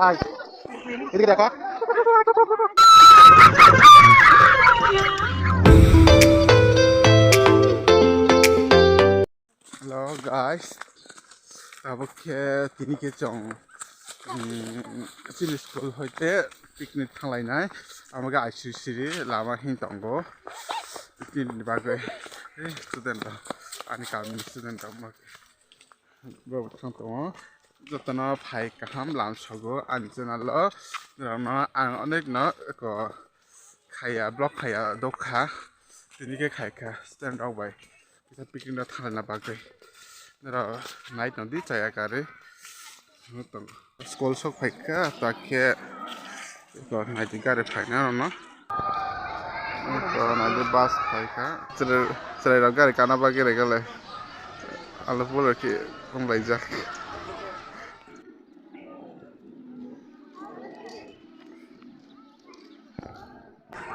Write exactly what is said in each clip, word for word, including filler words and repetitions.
Hai. Ini kita kok. Hello guys, abo khe tini khe chwng, um, chini school hoite picnic thanglainai, amo khe aisiri siri lama hin tongo, tini bagwi, eh, student rok, ani kamini student rok bo thang tongo, jotono phai kaham lamsogo ani channel o, norokno ang onek no ko khaiya, vlog khaiya dokha, tini khe khaikha student rok bai. Kisa picnic no thangna bagwi. Noro nai tong di chaya gari. School sok phaikha, ta khe nai di gari phaina rokno. Nai di bus phaikha. Chwrai, chwrai rok gari kana bagwi rega le. Alo polo khe wng laijak.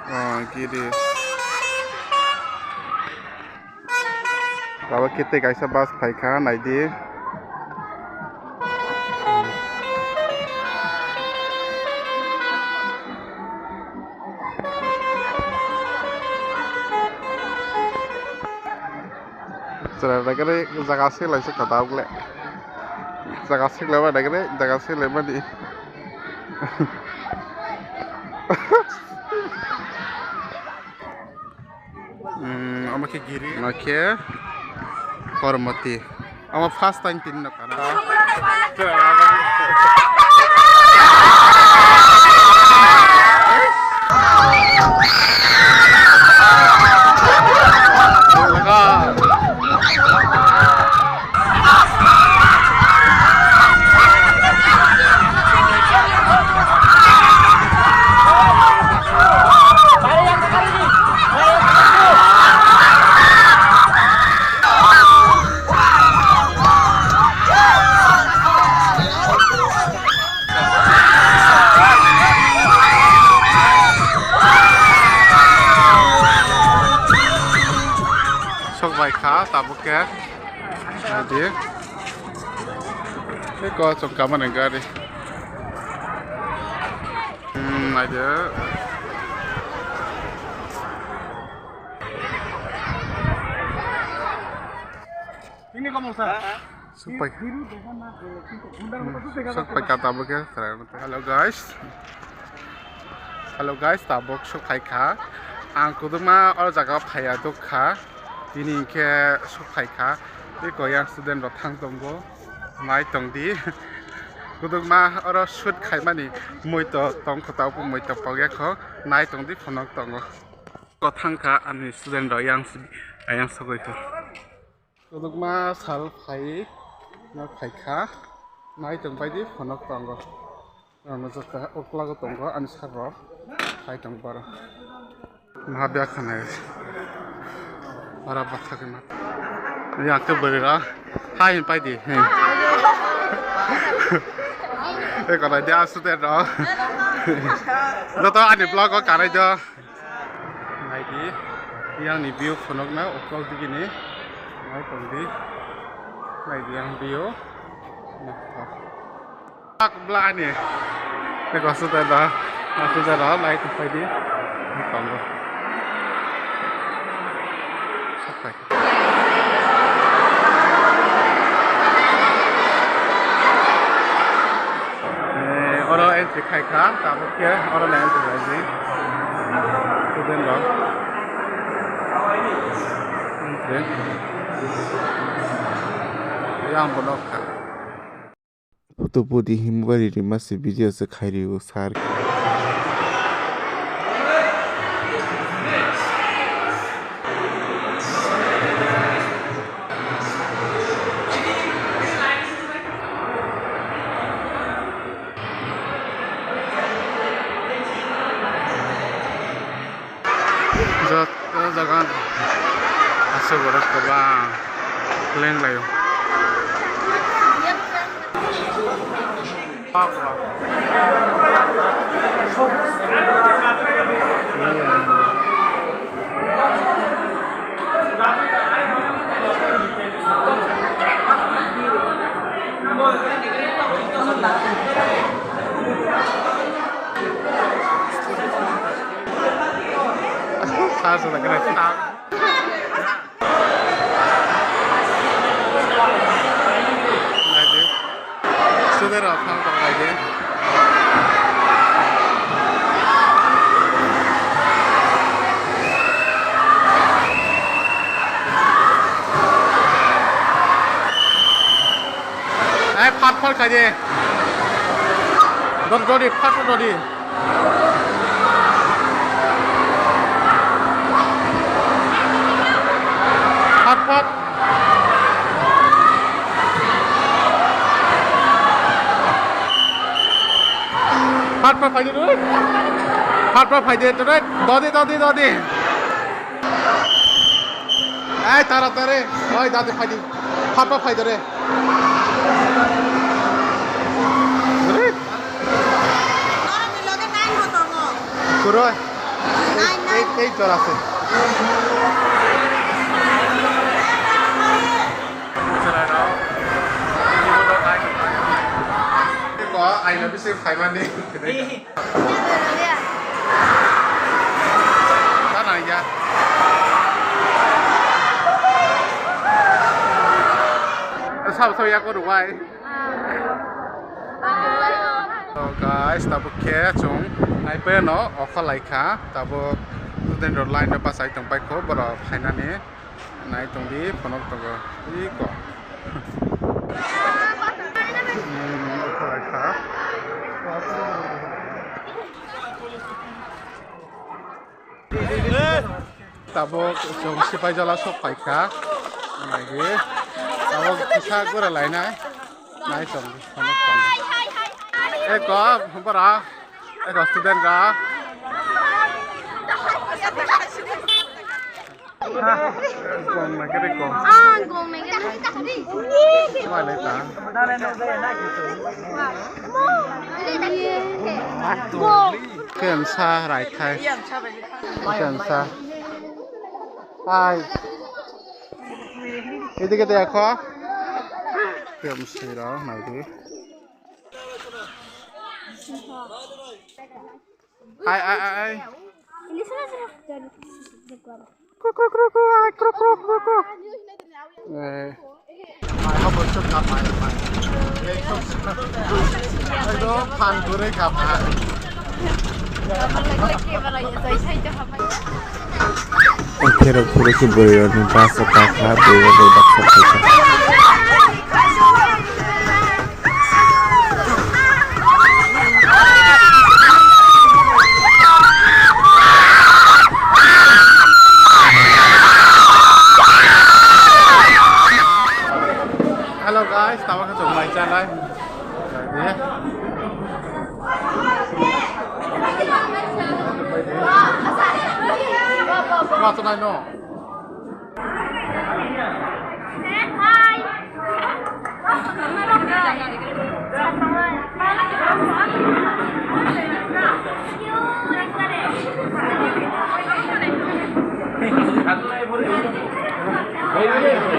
Oh, giri. Baba kete kaisa bus phaikha, naidi. Chwrai rok khe jaga se lai se kada ble. Jaga se lai ba da khe jaga se lai mani. Hmm, omo khe giri. Omo khe Kormoti. Omo first time tini no kana. Sok bai kha tabuk khe. Naidi. Eko chwng kamani gari. Hmm, naidi. Ini kamu sa. Sok pai. Sok pai kha tabuk khe. Hello guys. Hello guys, tabuk sok phaikha. Ang kwdwkma o jaga phaiya dukha. Tini hinkhe sok phaikha. Tei koyang student rok thang tongo. Nai tongdi. Kwdwkma oro shoot khaimani muito tongkho, tabuk muito pogya kho. Nai tongdi phunuk tongo. Ko thangkha ani student rok yang, yang sogwi kho. Kwdwkma sal phai no phaikha, nai tong bai di phunuk tongo. Ang nukjakha uklogo tongo ani sir rok phai tong boro. Maha biya khanai ora bathakima. Yang ke bwrwi rok hai hin pai di. Hai. Eko nai di asu de rok. Joto ani vlog o kanai do. Naidi, yang ni view phunukna uklok digini. Nai tongdi. Naidi yang view. Nah, oh. Tak bla ni. Eko sudah dah. Aku dah dah, nai tongpai di. Ini tongo. Sapai. Eh, oro entry khai kha, tabuk khe oro le entry khai di. Student rok. Entry. Yang bo nok kha. Photo pudi himba ri ri masi video se khai ri o sir. Joto jaga aswk borok kwbang lenglaio. Student rok phang tong lai di. Ai, phat phat khai di. Dot dot di, phat phat dot di. Phat phat. Phat phat phai di, doi. Phat phat phai di, doi. Dodi, dodi, dodi. Ai, tara, tara. Oi, dadi phai di. Phat phat phai di re. Re. Kuroi. Nine, nine. Ei, ei, ei jora se. Ko, aina bisi phaimani. Tana ya. Sab sab ya ko ruwai. So guys, tabuk khe chwng naipe no okha laikha, tabuk student rok line no bachai tongpai kho, borok phainani nai tongdi phonok tongo iko. Hmm, okha laikha. Tabuk chwng Sipaijala sok phaikha. Naidi. Tabuk kisa gura lainai. Nai chwng, chwng, chwng. Eko, bora. Eko, student ga. Kong nai kiri kong. Ah, kong nai kiri. Wai lai ta. Kong. Kemsa rai khai. Kemsa. Hai. Edi ke dia kho. Kemsi ra nai di. Ai, ai, ai, ai. Kru, kru, kru, kru, ai, kru, kru, kru, kru. Eh. Mai ha bosok ka mai, mai. Ekdom, ekdom phan gurui ka mai. Oke, rok pura ke bwrwi rokni bus o kakha, bwrwi rok baksa khaikha. Hello guys, tamo khe chwng mai chanai. Tamo chanai no.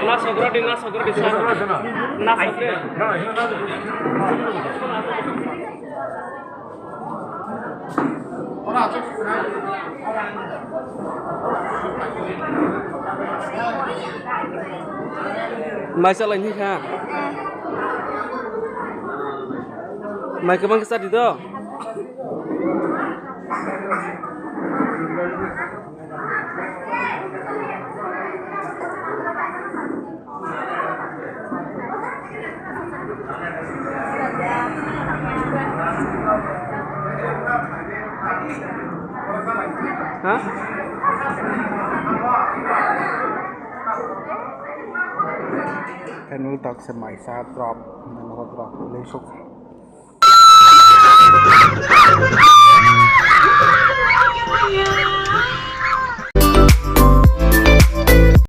Na sogrodi, na sogrodi, sir. Na sogrodi. Mai chalai ni kha. Mai kwbang khe chadi do. Ha? Panel tak se mai sa drop, mai drop, lei sok.